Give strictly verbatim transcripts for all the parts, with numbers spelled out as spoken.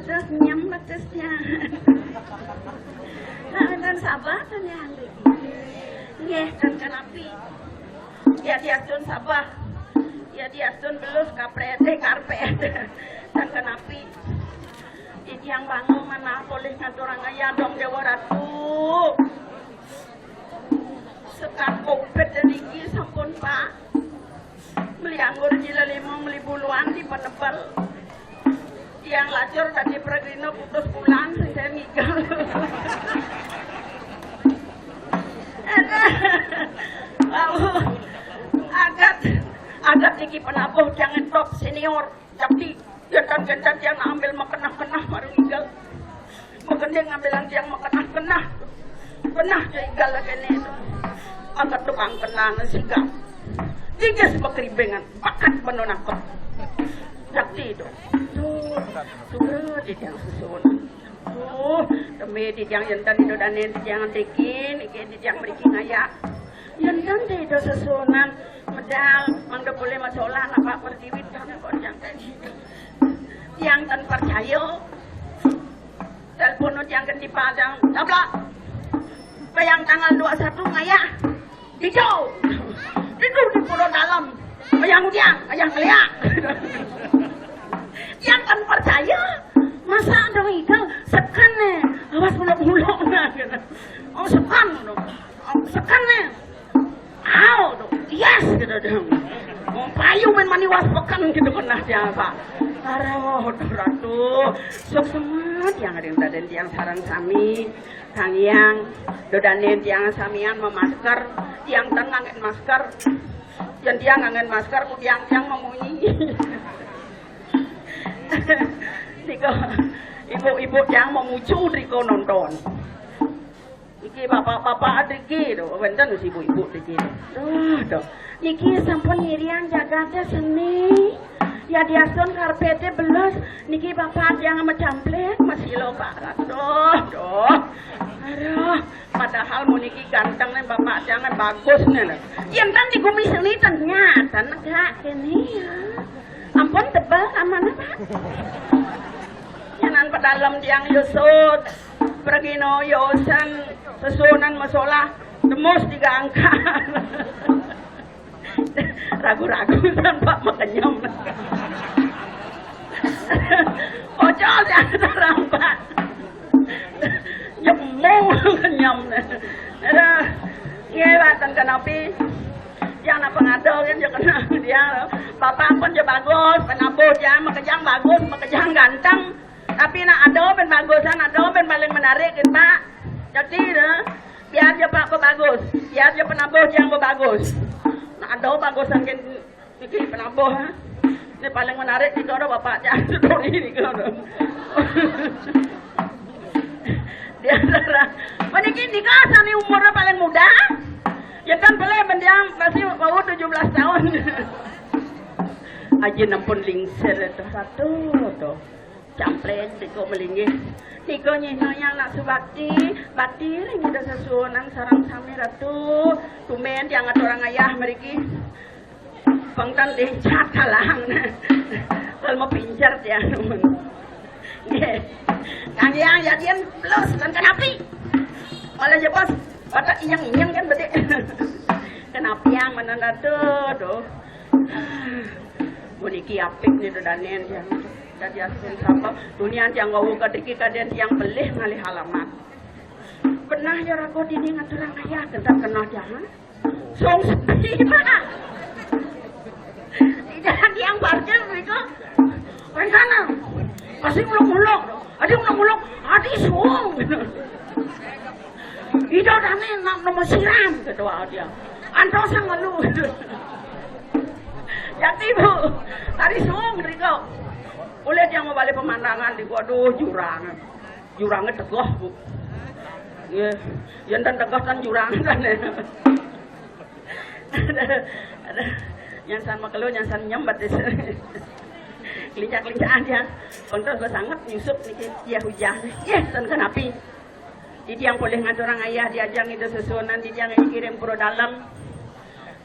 Terus nyem terus ya. Nah, dan sabar tuh ya. Nggih, dan kenapi. Ya diastun sabar. Ya diastun belus kaprete karpet. Dan kenapi. Titiang bangun mana polih ngaturang ayah dong Dewa Ratu. Sekat kopet dan iki sampun, Pak. Meli anggur jila lima, meli buluan di penebel. Tiang lacur tadi pragina putus bulan, sing saya ngigal. Aduh. Agat, agat iki penabuh tiang top senior. Tapi gentan-gentan tiang ambil makenah-kenah baru ngigal. Magending ngambilang tiang makenah-kenah. Kenah dia igal lagi ni tu. Agat tukang kenah sigap. Tiga sebab keribengan. Bakat beno nangkep. Jakti tu. Tu, tu di tiang susun. Oh, demi di tiang yentan itu dan ni di tiang tikin, ikin di tiang berikin ayak. Yentan di itu susunan. Medal, mangda boleh masolah napa pertiwi tan kok tiang tadi. Tiang tan percaya. Telepon tiang ke tipa tiang, "Tabla. Bayang tanggal dua satu ngayah. Dijo. Ditu di Pulau Dalam. Bayang udiang, bayang keliak." Tiang tan percaya. Masa dong igal sekan ne. Awas muluk-muluk nah. Oh, sekan dong. Oh, sekan ne. Au, tu. Yes, kata dia. Mau payu main mani was pekan gitu kena dia apa. Aduh, tu ratu. Sok semat yang ada yang tadi yang sarang sami. Kang Yang, dodanen tiang samian memasker, tiang tan nganggen masker. Yang tiang nganggen masker, ku tiang tiang memunyi. Nika, ibu-ibu tiang memucu riko nonton. Iki bapak-bapak driki tu, wenten si ibu-ibu driki tu. Duh, duh. Niki sampun ngirian jagate seni. Ya diastun karpete belas. Niki bapak yang mecamplik, masih lo barat. Duh, duh. Aduh, padahal mau niki ganteng nih bapak jangan bagus nih. Yang kan di gumi seni ternyata negak kene ya. Ampun tebal amanah, Pak. Nyanan pedalem tiang yusut. Pragina yosan sesunan masolah. Tembus tiga angka. Ragu-ragu tanpa makenyem. Ocol ya sarang, Pak. Nyemung kenyem. Aduh. Nggih, wonten kenapi. Yang napa ngado kan ya kena dia. Bapak pun ya bagus, penabuh ya makejang bagus, makejang ganteng. Tapi nak ado ben bagusan, ado ben paling menarik kan, Pak. Jadi ya, biar ya Pak bagus, biar ya penabuh yang bagus. Nak ado bagusan kan iki penabuh, ha. Ini paling menarik di kono Bapak ya. Story di kono. Di antara meniki nika sani umurnya paling muda. Ya kan boleh mendiang masih mau tujuh belas tahun. Aja nempun lingsir itu satu tuh. Camplen tiko melinggih. Tiko nyih noyang nak subakti, bakti ring ida sesuunan sarang sami ratu. Tumben tiang aturang ayah mriki. Pengtan lincah talang. Kalau mau pincar tiang. Nggih. Kang yang jadian plus kan kenapi. Oleh jebos pada inyang-inyang kan bedik. Kenapi yang mana ratu tuh. Puniki apik ni dodanen tiang. Dadi asun sapa? Dunian tiang nggawa kadiki kaden tiang pelih ngalih alamat. Pernah ya raga dini ngaturang ayah tentang kenal jangan. Song sepi mana? Tidak tiang parkir mereka. Rencana. Pasti muluk-muluk. Ada muluk-muluk. Adi suung. Ida dane nak nama siram ketua dia. Antos yang lalu. Jadi bu, tadi suung mereka. Boleh dia mau balik pemandangan di gua, aduh jurang. Jurangnya tegah bu. Ya, yang dan tegah kan jurang kan ya. Yang sama kelu, yang sama nyembat. Kelincah-kelincah aja. Kontrol gue sangat nyusup niki ya hujan. Ya, dan kenapi. Jadi yang boleh ngaturang ayah diajang itu sesuunan di tiang kirim pura dalam.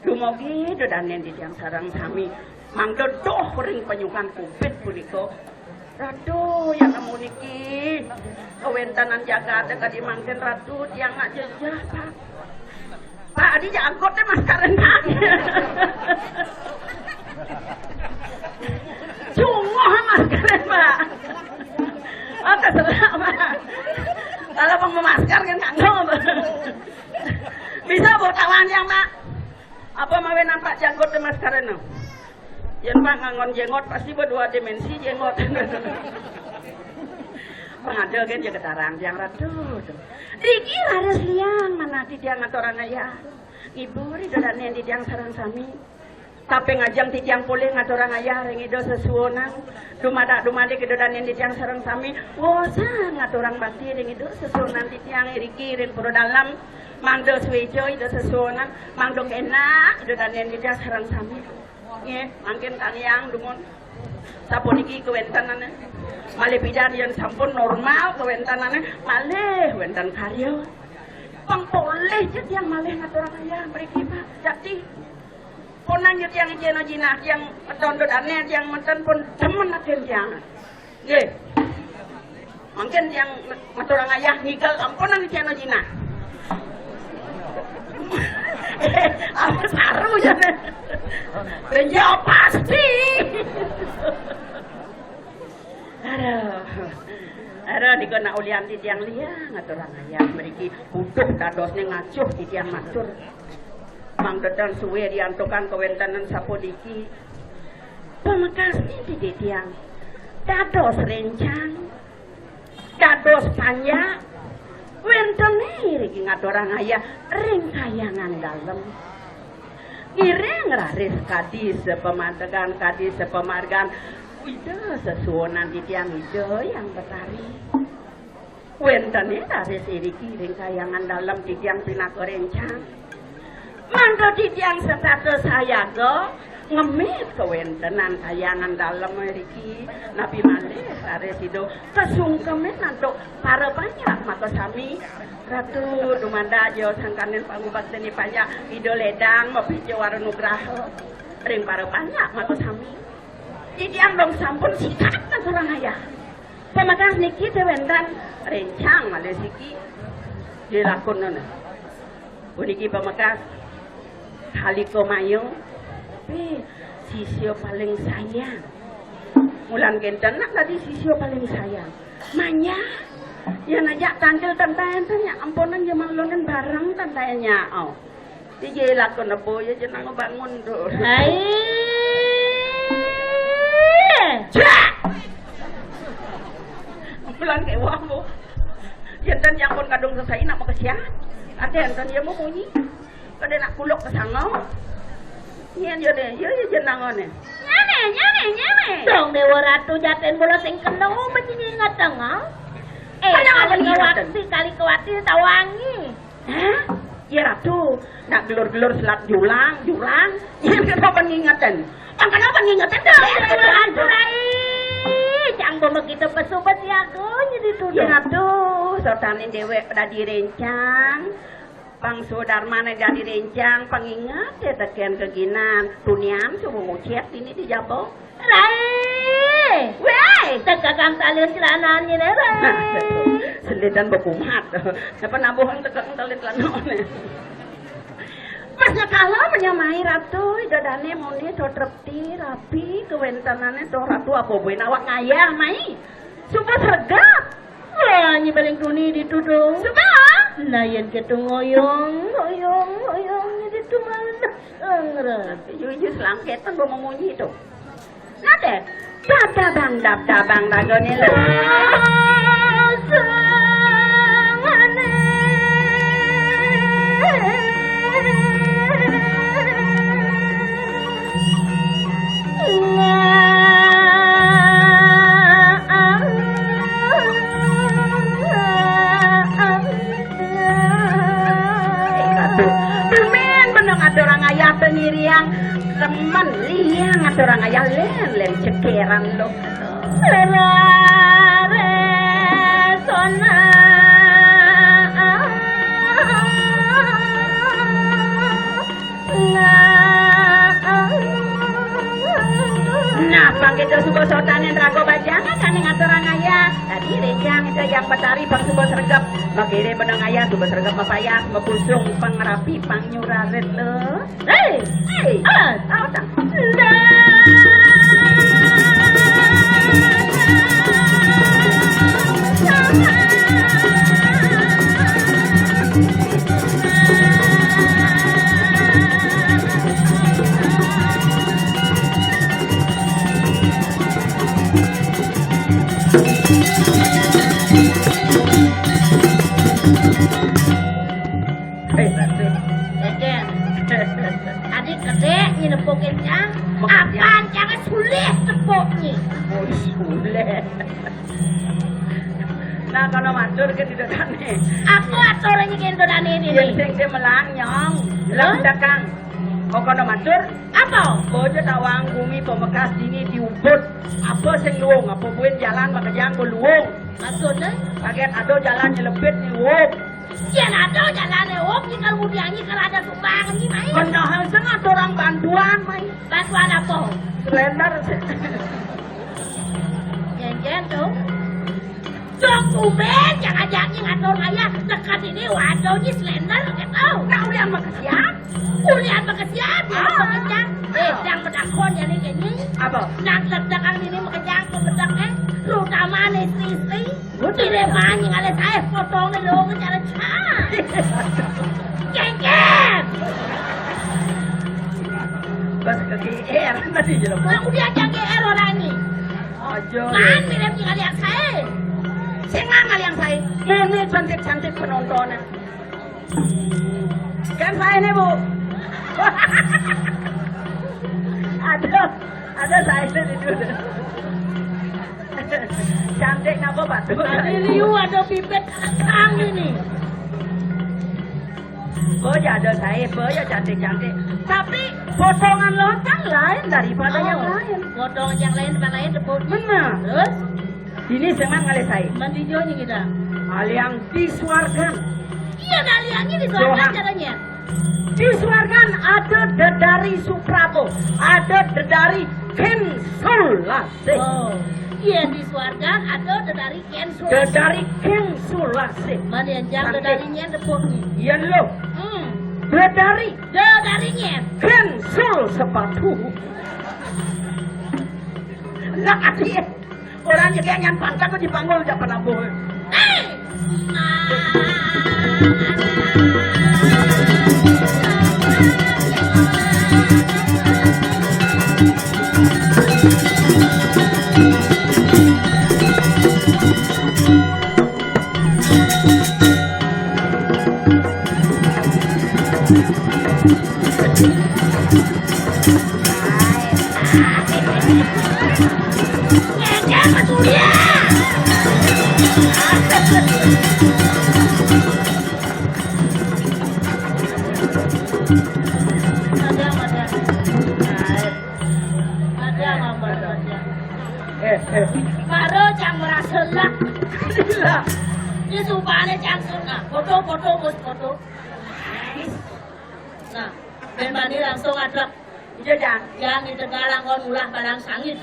Dumogi dodanen di tiang sarang sami. Mangga doh ring penyukan covid punika. Ratu, ya kamu niki. Kawéntenan jagaté kadi mangkin, Ratu, tiang nak jejeh, Pak. Pak, adi jangkoté maskarané, Pak. Cunguh maskarané, Pak. Oh, keselak, Pak. Kalau mau memasker kan kanggo, Pak. Bisa bawa tawang tiang, Pak. Apa mawinan, Pak, jangkoté maskarané? Yén Pak nganggon jenggot, pasti berdua dimensi jenggot. Pangada gén ya ketarang tiang, Ratu. Riki raris liang manah titiang ngaturang ayah. Ngibur ida dané titiang sareng sami. Tapi ngajeng titiang polih ngaturang ayah ring ida sesuunan. Dumadak-dumadik ida dané titiang sareng sami. Wosan ngaturang bakti ring ida sesuunan titiang iriki ring Pura Dalem. Mangda suéca ida sesuunan, mangda enak ida dané titiang sareng sami. Nggih, mangkin Kang Hyang dumun. Sapuniki kawéntenané. Malih pidan yén sampun normal kawéntenané, malih wénten karya. Pang polih ja tiang malih ngaturang ayah mriki, Pak. Jati. Ponang ja tiang ijéna jinah, tiang metondo dané, tiang meten pun demen atin tiang. Nggih. Mangkin tiang maturang ayah ngigel ampunang tiang jinah. Apa saru ya? Benjo pasti. Aduh. Aduh, nika nak ulian titiang liang ngaturang ayah mriki. Butuh dadosné ngacuh titiang matur. Mangda tan suwé diantukan kawéntenan sapuniki. Pamekasné titiang dados réncang, dados panjak, wénten iriki ngaturang ayah ring Kahyangan Dalem. Ngiring raris kadi sapamantegan, kadi sapamargan, Ida sesuunan titiang Ida Hyang Betari. Wénten raris iriki ring Kahyangan Dalem titiang pinaka réncang. Mangda titiang setata sayaga ngemit kawéntenan Kahyangan Dalem iriki, napi malih raris Ida kasungkemin antuk para panjak makasami. Ratu, dumadak ja sangkaning pangubaktané panjak, Ida lédang mapica wara nugraha ring para panjak makasami. Titiang dong sampun sikat ngaturang ayah. Pamekas niki té wénten réncang malih siki dilakonana. Puniki pamekas kalika maya, tapi sisya paling sayang. Mulan kénten nak dadi sisya paling sayang. Manya, yén ajak tangkil tentang énten ya ampunan ya manglonen bareng tentang ya. Oh. Iki lakon apa ya jeneng bangun to. Hai. Cak! Pulang ke wah, Bu. Yen ten yang pun kadung selesai nak makesiat. Ada yang ten ya mau munyi. Kada nak kuluk ke sana. Yen ya deh, ya ya jenengane. Nyane, nyane, nyane. Dong Dewa Ratu jaten bola sing kena mencingi ngateng, ah. Eh, kali kewati, kali kewati tawangi. Hah? Ya Ratu, nak gelur-gelur selat julang, jurang. Yen kada pan ngingetin. Makanya pan ngingetin dah. Aduh, Rai. Cang begitu pesu besiaga jadi tuduh. Ya Ratu, sortanin dewek dadi rencang. Pang sudarmane dadi rencang, panginget ya teken keginan. Tunian subuh ngucet ini di jabong. Rai! Wéh! Teka kang talin celanane, Rai. Nah, selidan bekumat. Napa nabuhan teka kang talin celanane? Pas nyekala menyamai Ratu, ida dane muni to trepti, rapi, kewentenane to Ratu apa buin awak ngayah, mai. Suba sregep. Wah, nyi paling tuni ditu to. Suba? Nah, yen ketu ngoyong, ngoyong, ngoyong, nyi ditu malah. Anggra. Yu, yu, selangketan gua memunyi to. Nate, dab-dabang, dab-dabang, ragane lah. Aduh, demen benang ada orang ayah tengiriang. Remen liang ada orang ayah len, len cekeran lo. Serare sona. Nah, pang kita suka sotanin raga bajang, kaning Terang ayah, tadi renjang itu yang petari pang suba sregep. Makire benang ayah suba sregep mapayas, mapusung, pang rapi, pang nyurarit lo. Hei! Hei! Ah! Tahu tak? Hei, Ratu. Eden. Adik gede nginepukin cang. Apaan cangnya sulih tepuknya? Oh, sulih. Nah, kono matur ke didodane. Aku aturane ke dodane ini. Yen sing ke melang nyong. Hah? Lah, dakang. Kok kono matur? Apa? Bojo tawang bumi pemekas dini diubut. Apa sing luwung? Apa buin jalan makejang ku luwung? Maksudnya? Kaget ada jalan nyelebit ni wong. Yen ada jalane wong, iki kalau mudiannya kalau ada sumbangan iki, mai. Bener, sing ada orang bantuan, mai. Bantuan apa? Slender. Jen-jen tuh. Dong tumben, yang ajaknya ngatur kaya dekat ini, waduhnya slender, gitu. Nah, udah sama kesian. Ulian makesian, ya, makejang. Eh, yang bedakon ya nih, kayaknya. Apa? Nang sedekang ini makejang, pemedaknya, terutama nih istri-istri. Betul. Kire manyi ngale saya, potongnya lo, ngejar cah. Kengken. Pas ke G R tadi, jelek. Nah, udah aja G R orang ini. Aja. Man, mirip tinggal yang saya. Sing man ngaliang saya. Ini cantik-cantik penontonnya. Kan saya ini, Bu. Ada, ada saya ini di dulu. Cantik ngapa, Pak? Tadi liu ada pipit kang ini. Boya ada saya, boya cantik-cantik. Tapi potongan lo kan lain daripada yang lain. Potongan yang lain, tempat lain, tepuk. Benar. Terus? Ini seman ngalih saya. Mandi joni kita. Aliang di suargan. Iya, nah, aliangnya di suargan. Johan. Caranya. Di suargan ada dedari Suprabo, ada dedari Ken Sulase. Oh, iya, di suargan ada dedari Ken Sulase. Dedari Ken Sulase. Mana yang jang dedarinya tepuknya? Iya lo. Hmm. Dedari. Dedarinya. Ken Sul sepatu. Lah, kasih. Orang nyegek nyan pangkat kok dipanggul jak penabuh. Eh, eh. Baru cang merasa lah. Gila. Ini sumpahnya cang suka. Foto, foto, bos, foto. Nah, ben mandi langsung adek. Iya, Jan. Jan di Tegalang kon ulah balang sangit.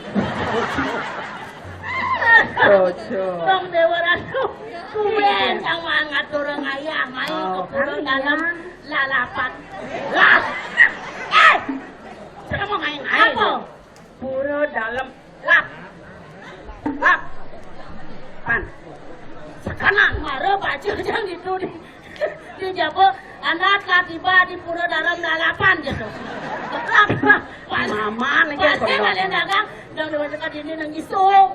Ojo. Tong Dewa Ratu. Kuwen cang mangat orang ayah, main ke pura dalam lalapan. Lah. Eh. Saya mau main-main. Apa? Pura dalam lap. Lap. Pan. Sekarang mara baca yang itu di, di Jawa. Anak lah tiba di pura dalam lalapan gitu. Lap. Mama nih, pasti kalian dagang. Udah, udah dekat ini nang isuk.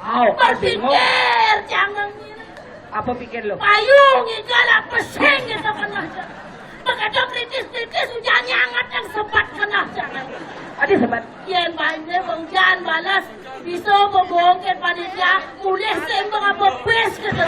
Au, berpikir, jangan. Apa pikir lo? Payung iku lah pesing gitu kena. Begitu kritis-kritis hujan nyangat yang sebat kena jangan. Ada sebat. Yen banjir wong jan balas. Bisa bebongkit panitia mulih sembang apa bes gitu.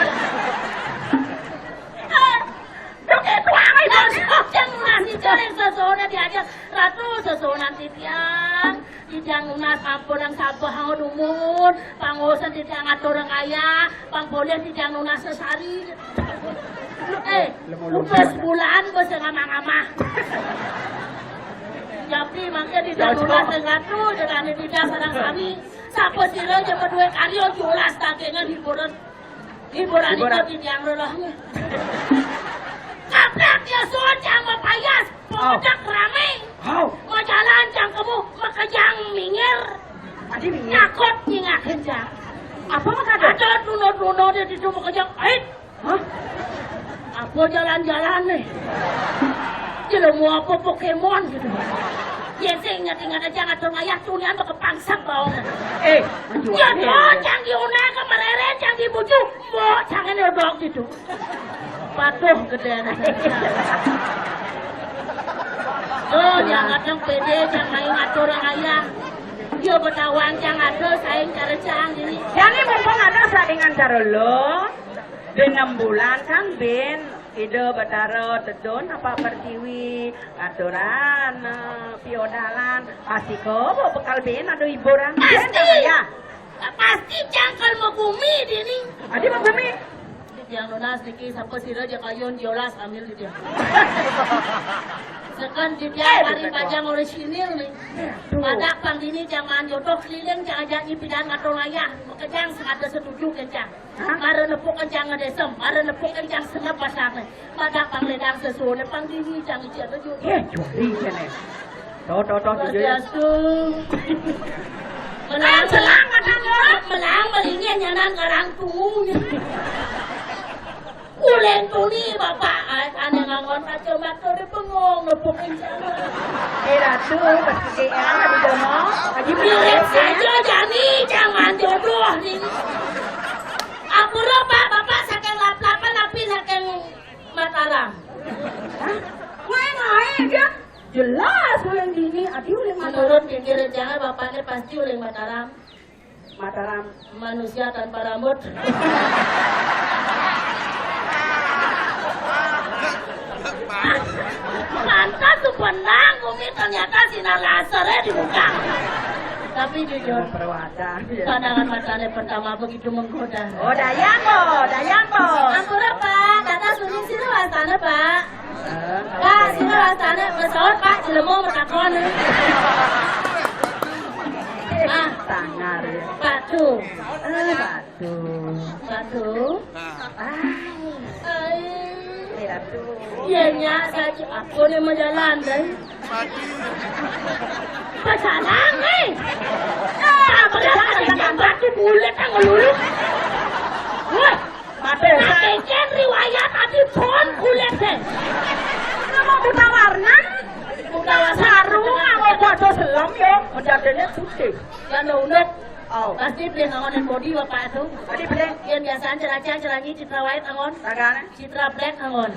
Dok itu angai bos. Yang nanti jalan sesuatu diajak ratu sesuatu nanti tiang. Titiang nunas ampun nang sabeh angon umun, pangosen titiang atur nang ayah, pang boleh titiang nunas sesari. Eh, upes bulan bos ngamah-ngamah. Tapi mangke titiang nunas sing atu, jenenge titiang sareng sami. Sapa sira ja madué karya julas dagingan hiburan. Hiburan Hiburan. Itu di tiang lelahnya. Kaplak ya soal cang mapayas, Oh. Pemecak rame. Hau. Majalan cang kemu, makejang minggir. Adi minggir. Takut nyingak kencang. Apa makada? Ada tuna-tuna dia di rumah kejang. Ait. Hah? Apa jalan-jalan nih? Jelema apa Pokemon gitu. Yén sing inget-inget aja ngatur ngayah tunian bakal pangsak baong. Eh, Ya anjuran. Tuh, cang diundang ke mereren, cang dibujuk, mbok cang ini odok gitu. Patuh gedé. Tuh, jangan yang pede, jangan ngatur ngayah. Dia betahuan cang ada, saing cara cang ini. Jani mumpung ada saingan cara lo. Dina bulan kan bin Ida Batara tedun apa pertiwi, aturan, eh, piodalan, pasti ko bekal bin ada hiburan. Bin Pasti. Dah ya. Pasti cangkal mau bumi dini. Adi mau bumi. Di tiang lunas niki sapa sira ja kayun diolas ambil di tiang. Sekan di tiang Eh, hari betul. Panjang orisinil nih. Tuh. Padak pang dini jangan jodoh keliling jangan jadi pidan ngatur ngayah. Makejang sing ada setuju kencang. Hah? Mara nepuk kencang ngedesem, mara nepuk kencang senep pasarne. Padak pang ledang sesuune pang dini cang ijat aja. Eh, juari kene. Toh, toh, toh, tujuh ya. Swastiastu. Melang, ah, selang kata orang, melang melingin nyanan karang tunggu. Ulen tuni bapak, ah, ane ngangon kacamata di bengong nepuk kencang. Eh, Ratu, pasti ya, di dono. Lagi mirip saja jani, jangan jodoh nih. Ampura, Pak, Bapak saking Laplapan api saking Mataram. Hah? Main aja. Jelas uling dini, adi uling Mataram. Menurut pinggir jangan bapaknya pasti uling Mataram. Mataram. Manusia tanpa rambut. Pantas tuh benang, Umi, ternyata sinar lasernya di muka. Tapi jujur, Perwata, iya. Pandangan matanya pertama begitu menggoda. Oh, Dayang, Bo, Dayang, Bo. Ampura, Pak, kata suning sini wastane, Pak. Eh, Pak, sini wastane pesawat, Pak, jelema matakon. Ah, sangar ya. Pak tuh. Eh, Pak tuh. Pak tuh. Ai. Ai. Eh, Ratu. Iya, nya saja aku nih mau jalan, deh. Pacaran, eh. Ah, berapa dengan batu bulat yang ngeluluk. Wah, mati. Nah, riwayat adi pon kulit, deh. Nama buta warna? Buta warna. Sarung, sama kuat selem, yo. Menjadinya putih. Kan unek. Oh. Pasti beli ngangonin body bapak tuh. Tadi beli. Yang biasaan ceracah, cerangi, citra white angon. Tagane. Citra black angon.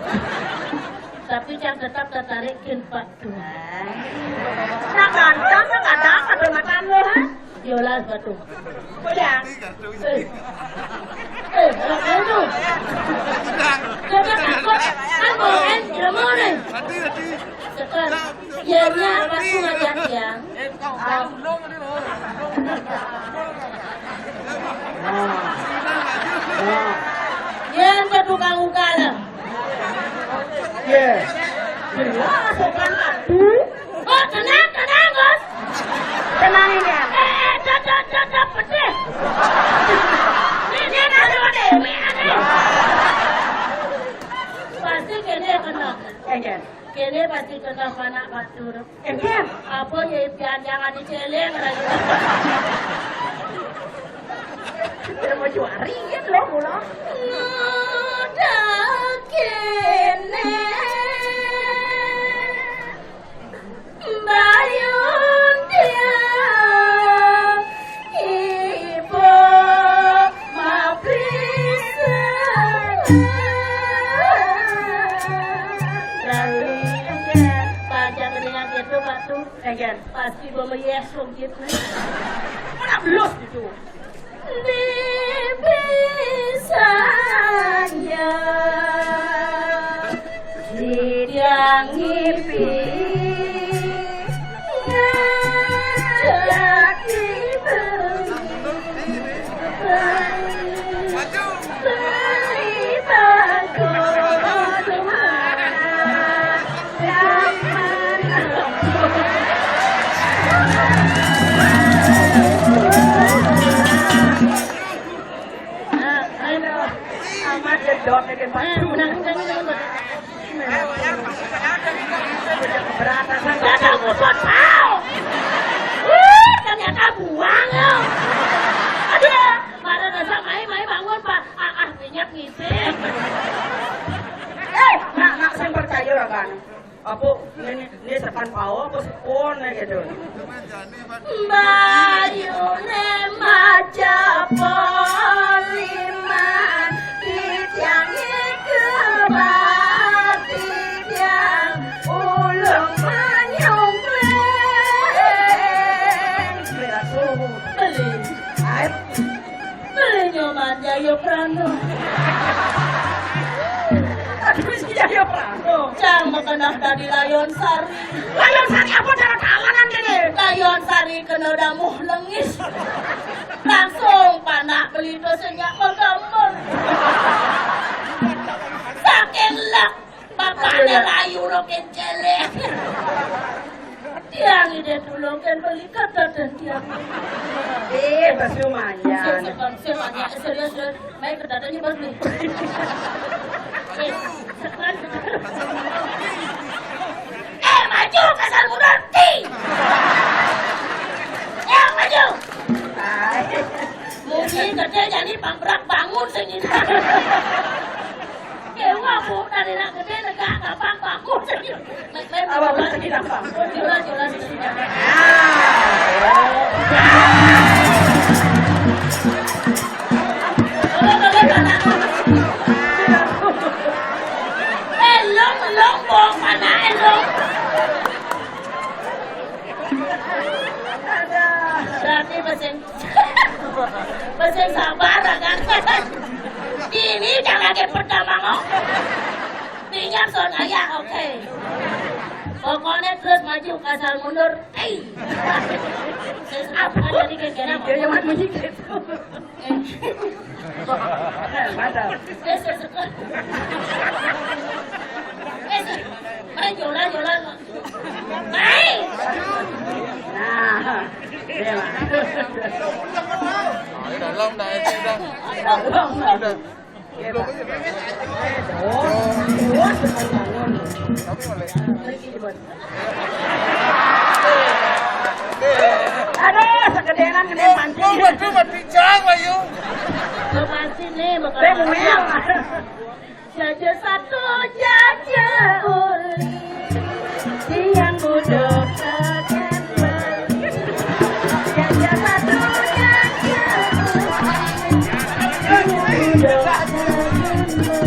Tapi yang tetap tertarik kin Pak tuh. Nah, ganteng, nah, ganteng, ada mata lu, ha? Yolas batu. Udah. Eh. Eh, apa itu? Coba takut. Kan mau main, jelema nih. Sekarang. Yén apa ku ngajak tiang? Yén ke tukang ukal. Yé. Jelas sopan atuh. Oh, tenang, tenang, Bos. Tenang ini ya. Eh, eh, dah, dah, dah, dah, pedih. Ini ada dewe aneh. Pasti kena kena. Eh, Jen. Kene pasti kena panak batur. Empian. Apa ya impian jangan diceleng lagi. Udah mau juari ya lo mula. Udah kene. Bayun dia. Ibu maprisan. Ratu, pajak dengan itu, Pak, tuh. Ayan. Pasti gua meyesong gitu. Mana belus gitu. Di pisahnya. Di tiang ngipi. Ngajak di bengi. Beli bangku rumah. Jangan. Amat jedot lagi batu. Nah, nah, nah, nah, nah. Beratasan datang musuh tahu. Wih, ternyata buang ya. Aduh, pada dasar main-main bangun, Pak. Ah, ah, minyak ngisi. Eh, nak, nak, saya percaya lah kan. Apa ini, ini sepan pao apa sepon gitu. Bayune maca poliman, titiang iku batidiang ulung manyungkling. Beli. Ayo. Beli Nyoman Jaya Prana. Aduh, si Jaya Prana. Cang makenah dadi Layon Sari. Layon Sari apa cara kalanan gini? Layon Sari kena damuh lengis. Langsung panak beli to sing nyak magambar. Saking lek bapaknya layu rokin celek. Tiang ide tulung kan beli kata dan tiang. Eh, pas lumayan. Saya, saya, saya, serius, serius. Baik, kedatanya bos nih. Eh, sekarang. Eh, maju, kasar mundur, ti. Ya, maju. Mungkin kerja jadi pangkrak bangun sing ini. Dewa, Bu, dari nak gede negak gampang bangun sing ini. Apa betul tidak, Bang? Jula, jula di sini. Elong, elong, bong, mana elong? Berarti mesin, mesin sabar kan? Ini jangan lagi pertama ngomong. Minyak son ayah, oke. Pokoknya terus maju, kasar mundur. Hei. Terus apa jadi kira-kira? Dia yang mau gitu. Eh. Mantap. Eh, se-, se-, eh, se-, eh, jola, jola. Baik. Nah. Dia, Mak. Dalam dah, itu dah. Dalam. Sudah. Aduh, segedean gede pancing. Oh, betul, betul, cang, Bayu. Pancing nih, bakal. Jaja satu, jaja uli. Tiang budok tekan beli. Jaja satu, jaja uli. Tiang budok tekan beli.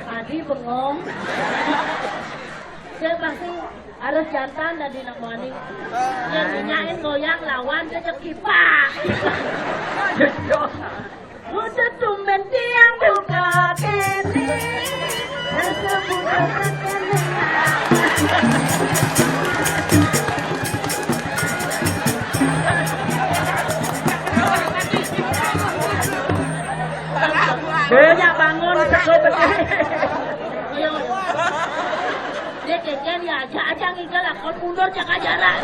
Tadi bengong. Saya pasti harus jantan tadi nak mani. Yang dinyain goyang lawan cecek kipas. Udah tumben tiang buka kene. Rasa buka kene. Banyak bangun, cukup. Iya. Dia keken ya aja, aja ngigel lah, kon mundur cak aja lah.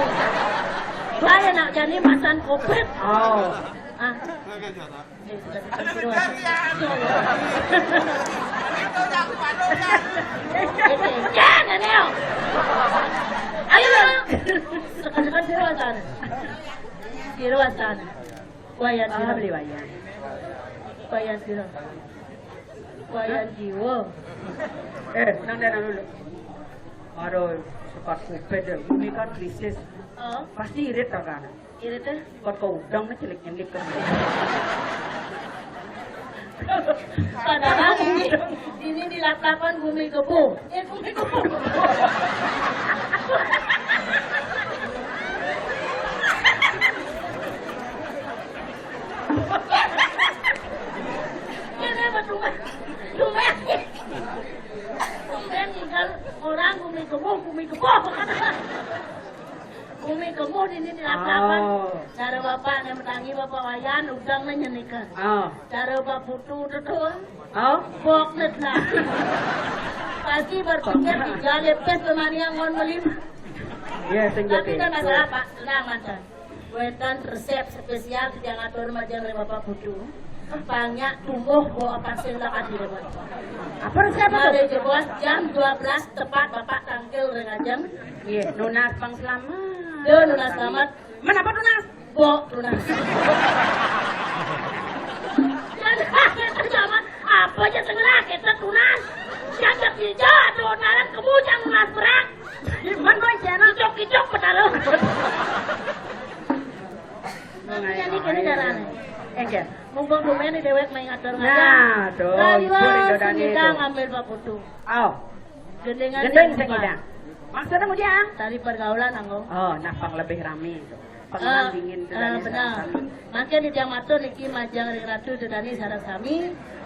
Saya nak jadi masan covid. Oh. Ah. Jangan, Neo. Ayo, ayo. Sekarang sira wasana. Sira wasana. Wayan sira. Ah, beli wayan. Wayan sira. Wayan jiwa. Eh, nang dana dulu. Aduh, sepat kupet deh. Ini kan krisis. Oh. Pasti irit kan? Irit, eh? Buat kau udang nih, celik nyelik kan. Padahal ini, ini di latapan bumi kebo. Eh, bumi kebo. Ini apa cuma? Cuma. Cuma tinggal orang bumi kebo, bumi kebo. Bumi kebo ini di latapan. Oh. Cara bapak yang menangi bapak Wayan, udang nanya nikah. Oh. Cara bapak putu tutul. Oh. Bok net lah. Pasti berpikir tiga lepes pemanian ngon melim. Iya, sing. Tapi kan masalah, Pak, tenang, mantan. Wetan resep spesial yang atur majang dari bapak putu. Banyak tumbuh bawa pasir lah kadi depan. Apa siapa tuh? Ada jebos jam dua belas tepat Bapak tangkil ring ajeng. Iya, nunas pang selamat. Dia nunas selamat. Men apa tunas? Bok tunas. Apa aja tengah kita tunas. Siapa hijau atau naran kebujang tunas berak. Gimana, Cera? Kicok-kicok pedalu. Nah, ini kene carane. Enggak. Mumpung dumen déwék main ngatur ngajar. Nah, tuh, Kaliwang ibu Ridho Dani sing ngidang tuh. Ngambil paputu. Oh. Gendingan gending sing ngidang. Maksudnya mudian? Tali pergaulan, Anggo. Oh, nah, pang lebih rame itu. Pengenal eh, dingin tuh eh, dari benar. Sarasami. Mangkin titiang matur niki majeng ring Ratu Ridho Dani sareng sami,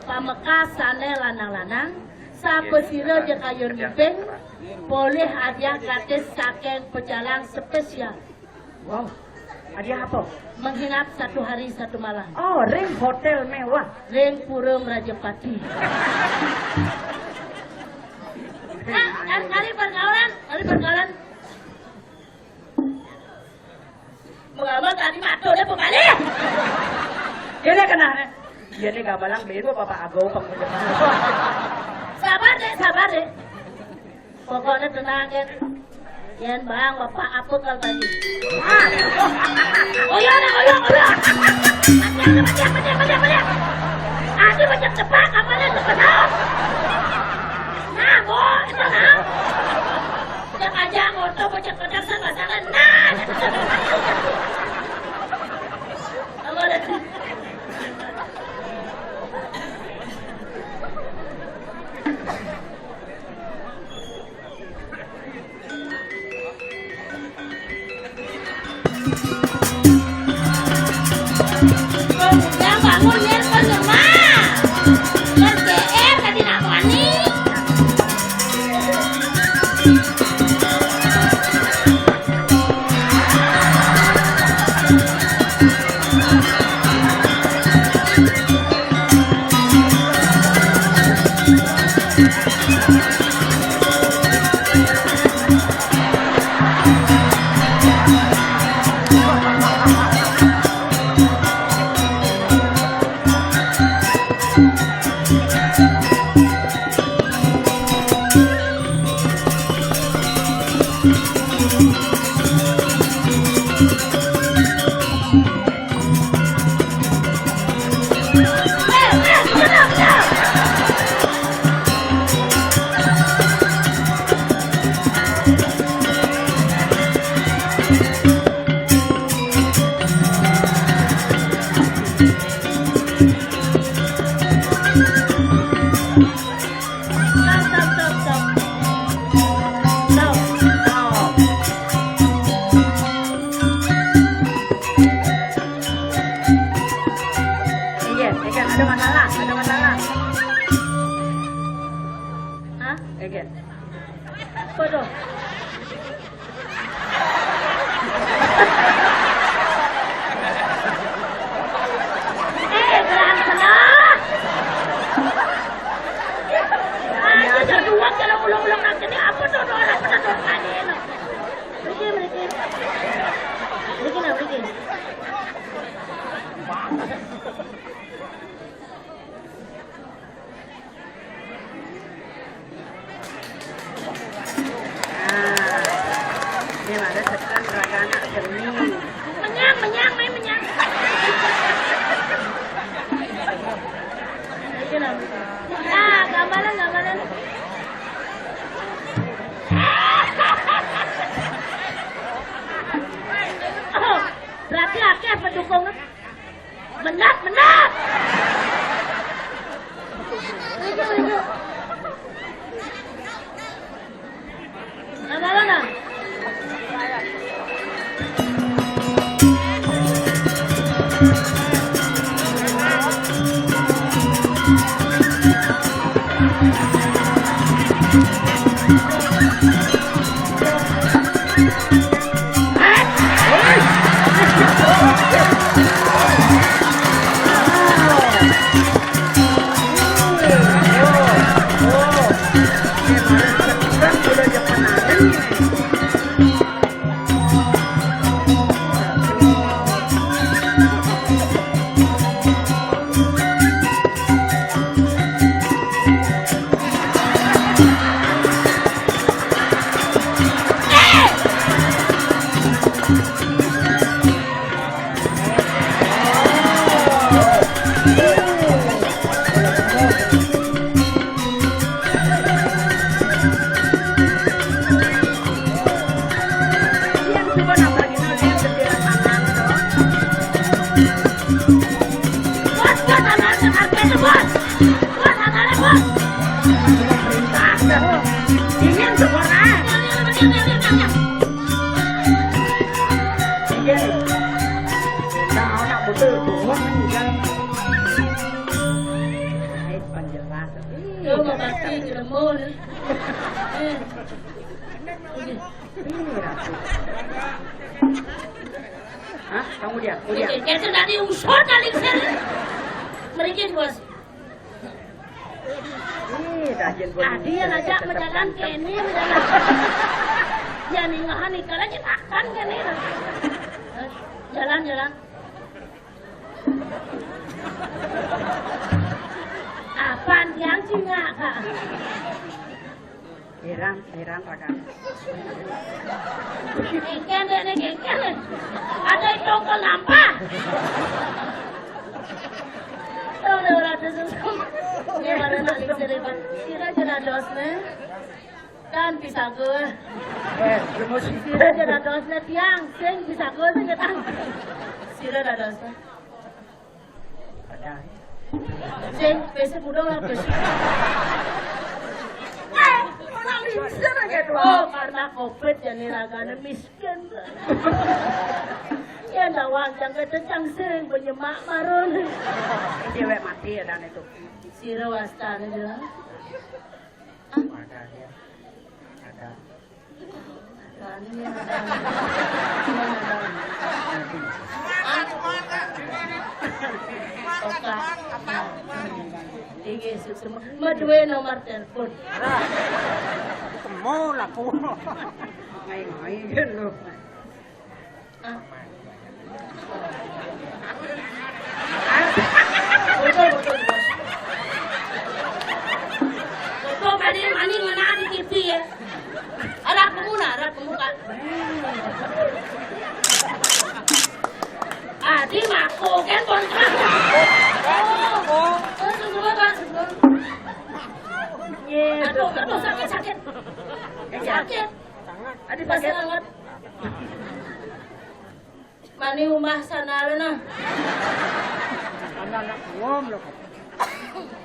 pamekas sané lanang-lanang, sapasira ja kayun mimping, polih hadiah gratis saking pecalang spesial. Wow. Hadiah apa? Menginap satu hari satu malam. Oh, ring hotel mewah. Ring Pura Mrajapati. Nah, kali pergaulan, kali pergaulan. Mengapa tadi mata dia pembalih? Dia kena. Dia ni gabalang bego bapak ago pang. Sabar, Dek, sabar, Dek. Pokoknya tenang, Dek. Yén bang, bapak apa kal tadi? Ah. Oh iya, nah, oh iya, oh iya. Mati, mati, mati, mati, mati. Adi macam cepat, kapalnya cepat. Nah, bo, itu nah. Cek aja motor, cek pedang, sama-sama. Nah. Apa dah? Yang bangun, Nir, kan lemah. Ber-G R tadi nak wani. Stop, stop, stop, stop. Stop. Stop. Iya, iya, ada masalah, ada masalah. Hah? Iya. Apa tuh? Eh, berang salah. Ah, itu dua kalau ulang-ulang nanti ini apa tuh, orang pernah tuh tadi, no. Mriki, mriki. Mriki, nah, mriki. Nah, ini ada tekan raga anak seni. Menyang, menyang, main menyang. Nah, gambaran, gambaran. Oh, berarti akeh pendukungnya. Menat, menat. Itu, itu. Lama-lama. Bos, bos, anak, anak, anak, bos. Bos, anak, bos. Dingin, syukur, ah. Iya. Nah, anak betul, buah, kan, iya. Hai, penjelasan. Lu mau pasti jelembur. Eh. Iya, Ratu. Hah? Kamu dia? Kamu dia? Oke, kita tadi usut kali sini. Merikit, Bos. Ih, dah, Jin, Bos. Tadi yang ajak berjalan ke ini, berjalan. Ya, nih, ngahan, nih, kalau aja makan ke ini. Jalan, jalan. Apaan yang cingak, Kak? Heran, heran, Rakan. Kengken deh, nih, kengken deh. Ada yang tongkol nampak. Tuh, udah, udah, tuh, tuh, tuh. Ini pada nak lingsir, Pak. Sira aja dados, nih. Kan bisa gue. Eh, lu mau sih? Sira aja dados, nih, tiang. Sing bisa gue, sing ketang. Sira dados, nih. Ada. Sing, besok udah lah, besok. Eh, orang lingsir aja tuh. Oh, karena covid jadi ragane miskin. Ya, ndawang, jangan kencang, sing, penyemak marun. Cewek mati ya, dan itu. Sira wastane, Jero? Ada dia. Ada. Ada. Oka. Iki sukses. Madue nomor telepon. Temu laku. Main-main lu. Betul, betul, betul. Betul, tadi mani ngena di T V ya. Arah kamu nah, arah kamu, Kak. Adi mako kan, Bos. Oh, oh, susul, Kak, susul. Aduh, aduh, sakit, sakit. Sakit. Adi sakit. Mani umah sana lu nah. Anak-anak uang lo.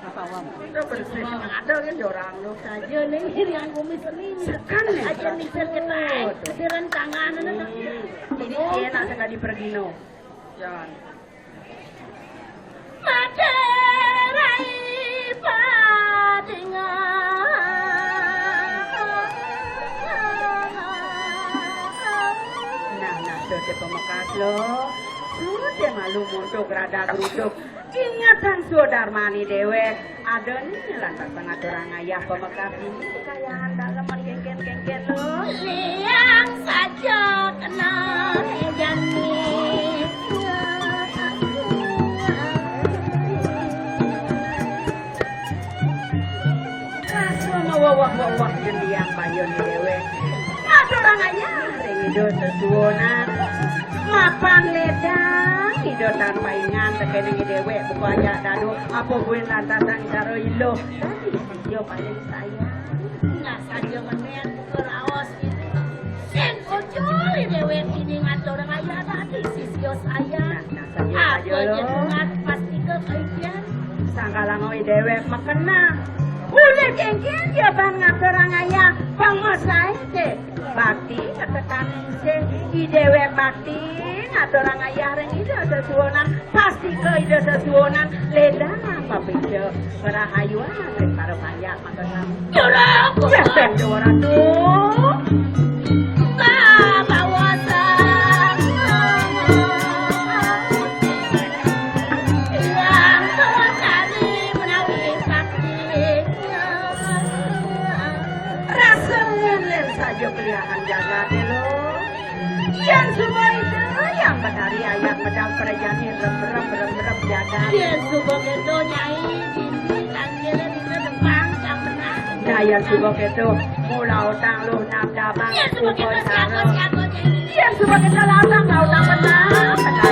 Apa uang? Udah bersih. Ada kan jorang lo. Saja nih yang kumis ini. Sekan nih. Aja mikir kita. Pikiran tangan, nah. Ini dia nak sekali pergi no. Jangan. Madherai padingan. Nah, nah, sudah pemekas lo. Sudah malu muntuk rada geruduk. Ingatang sudarmani dewek. Ada nih lantas pengatur ayah pemekas ini. Kayaan dalam kengken-kengken lo. Liang saja kena jani. Rasa mawawah-wawah jendiang payun dhewe. Aturang ayah ring Ida sesuwunan. Mapan ledang Ida tan paingan tekening dhewe buka ajak dadu apa kuwi lantasan cara iluh. Dadi sisya paling sayang. Nah, saja menen buka raos. Sing ucul dhewe kini ngatur ngayah dadi sisya sayang. Nah, nah, saja, apa saja, lo. Jenengan pasti ke kaibian. Sangkalang oi dhewe makena. Ulir kengken ya ban ngatur ngayah pangusahe ke. Bakti ketekaning sing i dhewe bakti ngatur ngayah ring Ida sesuwunan. Pasti ke Ida sesuwunan ledang papija. Perahayuan ring para panjak mangga sami. Jurang. Ya, Sang Dewa Ratu. Babawasan. Yang telah kami menawi sakti. Rasa ngener saja pilihan jagat lo. Yen suba itu yang betari ayat medal prajane rem-rem, rem-rem jagat. Yen suba kedo nyai, dini tanggele bisa depang, tak pernah. Nah, yen suba kedo, mula utang lu nabdabang. Yen suba kedo, siapa, siapa nyai? Yen suba kedo, latang, latang, pernah, pernah.